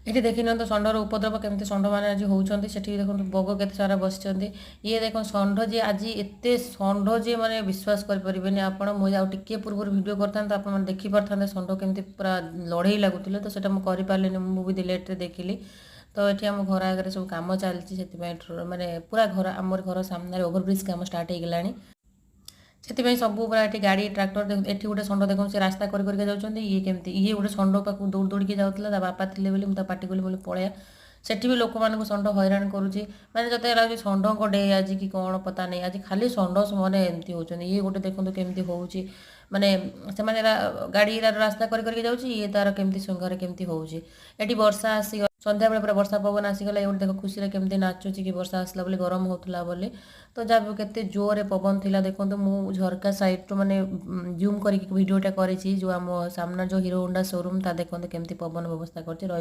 ଏଠି ଦେଖିନିଅନ୍ତୁ ଷଣ୍ଢର ଉପଦ୍ରବ, କେମିତି ଷଣ୍ଢମାନେ ଆଜି ହେଉଛନ୍ତି। ସେଠି ଦେଖନ୍ତୁ, ବଗ କେତେ ସାରା ବସିଛନ୍ତି। ଇଏ ଦେଖନ୍ତୁ ଷଣ୍ଢ ଯେ, ଆଜି ଏତେ ଷଣ୍ଢ ଯେ ମାନେ ବିଶ୍ୱାସ କରିପାରିବେନି ଆପଣ। ମୁଁ ଆଉ ଟିକିଏ ପୂର୍ବରୁ ଭିଡ଼ିଓ କରିଥାନ୍ତେ, ଆପଣମାନେ ଦେଖିପାରିଥାନ୍ତେ ଷଣ୍ଢ କେମିତି ପୁରା ଲଢ଼େଇ ଲାଗୁଥିଲେ। ତ ସେଇଟା ମୁଁ କରିପାରିଲିନି, ମୁଁ ବି ଲେଟ୍ରେ ଦେଖିଲି। ତ ଏଠି ଆମ ଘର ଆଗରେ ସବୁ କାମ ଚାଲିଛି, ସେଥିପାଇଁ ମାନେ ପୁରା ଘର, ଆମର ଘର ସାମ୍ନାରେ ଓଭରବ୍ରିଜ୍ କାମ ଷ୍ଟାର୍ଟ ହେଇଗଲାଣି। ସେଥିପାଇଁ ସବୁ ପୁରା ଏଠି ଗାଡ଼ି, ଟ୍ରାକ୍ଟର। ଦେଖନ୍ତୁ, ଏଠି ଗୋଟେ ଷଣ୍ଢ ଦେଖନ୍ତୁ, ସେ ରାସ୍ତା କରି କରିକା ଯାଉଛନ୍ତି। ଇଏ କେମିତି, ଇଏ ଗୋଟେ ଷଣ୍ଢ ପାଖକୁ ଦୌଡ଼ି ଦୌଡ଼ିକି ଯାଉଥିଲା। ତା ବାପା ଥିଲେ ବୋଲି ମୁଁ ତା ପାଟି କଲି ବୋଲି ପଳେଇଆ। ସେଠି ବି ଲୋକମାନଙ୍କୁ ଷଣ୍ଢ ହଇରାଣ କରୁଛି। ମାନେ ଯେତେ ଲାଗୁଛି ଷଣ୍ଢଙ୍କ ଡେ ଆଜି କି କ'ଣ ପତା ନାହିଁ। ଆଜି ଖାଲି ଷଣ୍ଢ ମାନେ ଏମିତି ହେଉଛନ୍ତି। ଇଏ ଗୋଟେ ଦେଖନ୍ତୁ କେମିତି ହେଉଛି, ମାନେ ସେମାନେ ଗାଡ଼ି ରାସ୍ତା କରି କରିକି ଯାଉଛି, ଇଏ ତାର କେମିତି ଶୁଙ୍ଘରେ କେମିତି ହେଉଛି। ଏଠି ବର୍ଷା ଆସିଗଲା, ସନ୍ଧ୍ୟାବେଳେ ପୁରା ବର୍ଷା ପବନ ଆସିଗଲା। ଏ ଗୋଟେ ଦେଖ, ଖୁସିରେ କେମିତି ନାଚୁଛି କି ବର୍ଷା ଆସିଲା ବୋଲି, ଗରମ ହେଉଥିଲା ବୋଲି। ତ ଯାହା କେତେ ଜୋରରେ ପବନ ଥିଲା ଦେଖନ୍ତୁ। ମୁଁ ଝରକା ସାଇଡ଼ରୁ ମାନେ ଜୁମ୍ କରିକି ଭିଡ଼ିଓଟା କରିଛି। ଯେଉଁ ଆମ ସାମ୍ନା ଯେଉଁ ହିରୋ ହୋଣ୍ଡା ସୋରୁମ୍, ତା ଦେଖନ୍ତୁ କେମିତି ପବନ ବ୍ୟବସ୍ଥା କରିଛି ରହି।